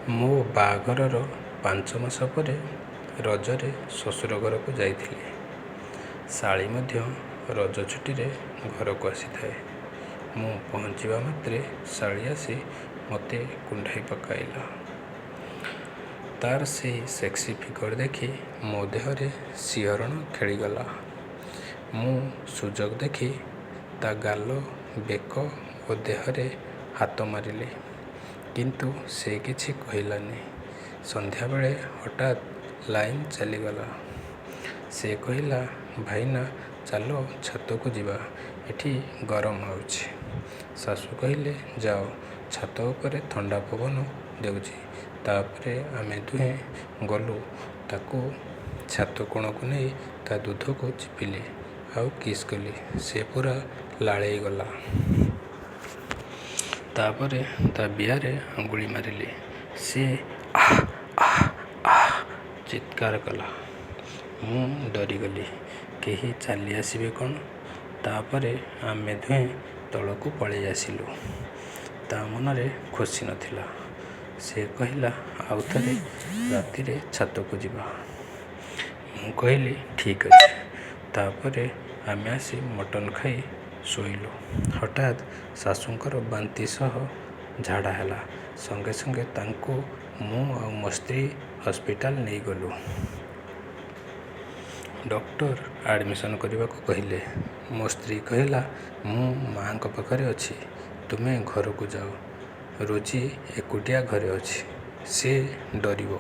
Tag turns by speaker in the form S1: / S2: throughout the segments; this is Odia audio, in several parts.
S1: ମୋ ବାହାଘରର 5 ମାସ ପରେ ରଜରେ ଶ୍ୱଶୁର ଘରକୁ ଯାଇଥିଲି। ଶାଳୀ ମଧ୍ୟ ରଜ ଛୁଟିରେ ଘରକୁ ଆସିଥାଏ। ମୁଁ ପହଞ୍ଚିବା ମାତ୍ରେ ଶାଳୀ ଆସି ମୋତେ କୁଣ୍ଢାଇ ପକାଇଲା। ତା'ର ସେହି ସେକ୍ସି ଫିଗର ଦେଖି ମୋ ଦେହରେ ଶିହରଣ ଖେଳିଗଲା। ମୁଁ ସୁଯୋଗ ଦେଖି ତା' ଗାଲ, ବେକ ଓ ଦେହରେ ହାତ ମାରିଲି। କିନ୍ତୁ ସେ କିଛି କହିଲାନି। ସନ୍ଧ୍ୟାବେଳେ ହଠାତ୍ ଲାଇନ୍ ଚାଲିଗଲା। ସେ କହିଲା, "ଭାଇନା, ଚାଲ ଛାତକୁ ଯିବା, ଏଠି ଗରମ ହେଉଛି।" ଶାଶୁ କହିଲେ, "ଯାଅ, ଛାତ ଉପରେ ଥଣ୍ଡା ପବନ ଦେଉଛି।" ତା'ପରେ ଆମେ ଦୁହେଁ ଗଲୁ। ତାକୁ ଛାତ କୋଣକୁ ନେଇ ତା' ଦୁଧକୁ ଚିପିଲି ଆଉ କିସ୍ କଲି। ସେ ପୂରା ଲାଳେଇଗଲା। ତା'ପରେ ତା' ବିଆରେ ଆଙ୍ଗୁଳି ମାରିଲି। ସେ ଆଃ, ଆଃ, ଆଃ ଚିତ୍କାର କଲା। ମୁଁ ଡରିଗଲି, କେହି ଚାଲିଆସିବେ କ'ଣ? ତା'ପରେ ଆମେ ଦୁହେଁ ତଳକୁ ପଳାଇଆସିଲୁ। ତା' ମନରେ ଖୁସି ନଥିଲା। ସେ କହିଲା, ଆଉ ଥରେ ରାତିରେ ଛାତକୁ ଯିବା। ମୁଁ କହିଲି, ଠିକ୍ ଅଛି। ତା'ପରେ ଆମେ ଆସି ମଟନ୍ ଖାଇ ଶୋଇଲୁ। ହଠାତ୍ ଶାଶୁଙ୍କର ବାନ୍ତି ସହ ଝାଡ଼ା ହେଲା। ସଙ୍ଗେ ସଙ୍ଗେ ତାଙ୍କୁ ମୁଁ ଆଉ ମୋ ସ୍ତ୍ରୀ ହସ୍ପିଟାଲ ନେଇଗଲୁ। ଡକ୍ଟର ଆଡ଼ମିସନ୍ କରିବାକୁ କହିଲେ। ମୋ ସ୍ତ୍ରୀ କହିଲା, "ମୁଁ ମାଆଙ୍କ ପାଖରେ ଅଛି, ତୁମେ ଘରକୁ ଯାଅ। ରୋଜି ଏକୁଟିଆ ଘରେ ଅଛି, ସେ ଡରିବ।"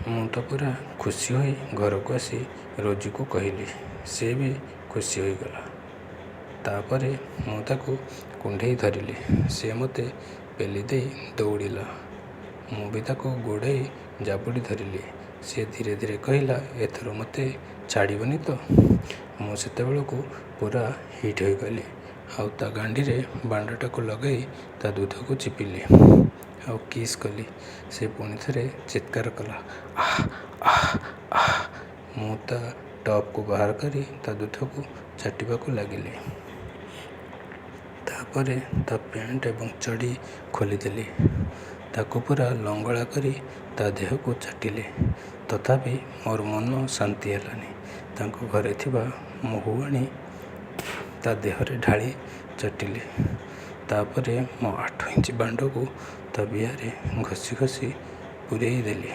S1: ମୁଁ ତ ପୂରା ଖୁସି ହୋଇ ଘରକୁ ଆସି ରୋଜିକୁ କହିଲି। ସେ ବି ଖୁସି ହୋଇଗଲା। ତା'ପରେ ମୁଁ ତାକୁ କୁଣ୍ଢେଇ ଧରିଲି। ସେ ମୋତେ ପେଲିଦେଇ ଦୌଡ଼ିଲା। ମୁଁ ବି ତାକୁ ଗୋଡ଼େଇ ଜାବୁଡ଼ି ଧରିଲି। ସେ ଧୀରେ ଧୀରେ କହିଲା, "ଏଥର ମୋତେ ଛାଡ଼ିବନି ତ?" ମୁଁ ସେତେବେଳକୁ ପୂରା ହିଟ୍ ହୋଇଗଲି ଆଉ ତା' ଗାଣ୍ଡିରେ ବାଣ୍ଡଟାକୁ ଲଗାଇ ତା' ଦୁଧକୁ ଚିପିଲି ଆଉ କିସ୍ କଲି। ସେ ପୁଣି ଥରେ ଚିତ୍କାର କଲା, ଆଃ, ଆଃ, ଆଃ। ମୁଁ ତା' ଟପ୍‌କୁ ବାହାର କରି ତା' ଦୁଧକୁ ଚାଟିବାକୁ ଲାଗିଲି। ତା'ପରେ ତା' ପ୍ୟାଣ୍ଟ ଏବଂ ଚଡ଼ି ଖୋଲିଦେଲି। ତାକୁ ପୂରା ଲଙ୍ଗଳା କରି ତା' ଦେହକୁ ଚାଟିଲି। ତଥାପି ମୋର ମନ ଶାନ୍ତି ହେଲାନି। ତାଙ୍କ ଘରେ ଥିବା ମହୁ ଆଣି ତା' ଦେହରେ ଢାଳି ଚାଟିଲି। ତା'ପରେ ମୋ 8 ଇଞ୍ଚ ବାଣ୍ଡକୁ ତା' ବିଆରେ ଘଷି ଘଷି ପୂରେଇଦେଲି।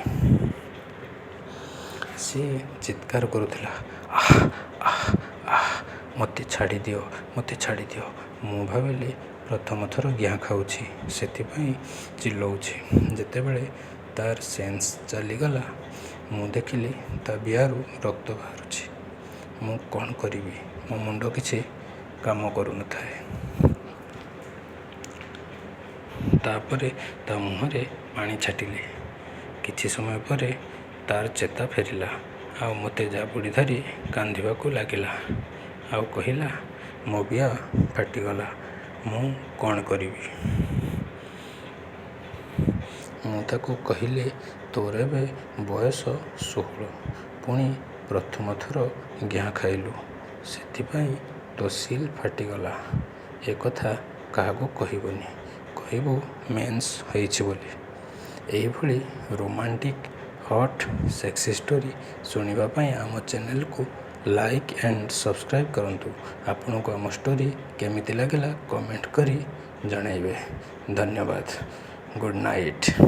S1: ସେ ଚିତ୍କାର କରୁଥିଲା, ଆଃ, ଆଃ, ଆଃ, ମୋତେ ଛାଡ଼ିଦିଅ, ମୋତେ ଛାଡ଼ିଦିଅ। ମୁଁ ଭାବିଲି ପ୍ରଥମ ଥର ଗିହା ଖାଉଛି, ସେଥିପାଇଁ ଚିଲ୍ଲଉଛି। ଯେତେବେଳେ ତା'ର ସେନ୍ସ ଚାଲିଗଲା, ମୁଁ ଦେଖିଲି ତା' ବିଆରୁ ରକ୍ତ ବାହାରୁଛି। ମୁଁ କ'ଣ କରିବି, ମୋ ମୁଣ୍ଡ କିଛି କାମ କରୁନଥାଏ। ତା'ପରେ ତା' ମୁହଁରେ ପାଣି ଛାଟିଲି। କିଛି ସମୟ ପରେ ତା'ର ଚେତା ଫେରିଲା ଆଉ ମୋତେ ଜାବୁଡ଼ି ଧରି କାନ୍ଦିବାକୁ ଲାଗିଲା ଆଉ କହିଲା, "ମୋ ବିଆ ଫାଟିଗଲା, ମୁଁ କ'ଣ କରିବି?" ମୁଁ ତାକୁ କହିଲି, ତୋର ଏବେ ବୟସ 16, ପୁଣି ପ୍ରଥମ ଥର ଗିହା ଖାଇଲୁ, ସେଥିପାଇଁ ତୋ ସିଲ୍ ଫାଟିଗଲା। ଏକଥା କାହାକୁ କହିବୁନି, କହିବୁ ମେନ୍ସ ହେଇଛି ବୋଲି। ଏହିଭଳି ରୋମାଣ୍ଟିକ୍, ହଟ୍, ସେକ୍ସି ଷ୍ଟୋରି ଶୁଣିବା ପାଇଁ ଆମ ଚ୍ୟାନେଲକୁ ଲାଇକ୍ ଆଣ୍ଡ ସବସ୍କ୍ରାଇବ୍ କରନ୍ତୁ। ଆପଣଙ୍କୁ ଆମ ଷ୍ଟୋରି କେମିତି ଲାଗିଲା, କମେଣ୍ଟ କରି ଜଣାଇବେ। ଧନ୍ୟବାଦ। Good night.